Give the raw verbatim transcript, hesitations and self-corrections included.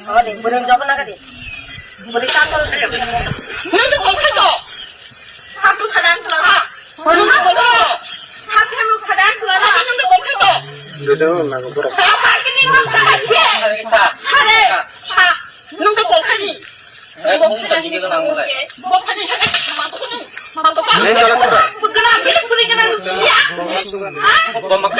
Ode, bwrwi job na gadi. Bwrwi ta tol. Nang to kolkhai to. Sa tu sadan tula. Sa. Nang to kolkhai to. Sa phemu sadan tula. Sa nang to kolkhai to. Dujang na ko bro. Sa parkini ma sa. Sa re. Sa. Nang to kolkhai ni. Bo phai ni. Bo phai ni sa. Ma to ko. Ma to ko. Ni jara ko. Putana bile puri kana siya. Ha? Bo ma ko.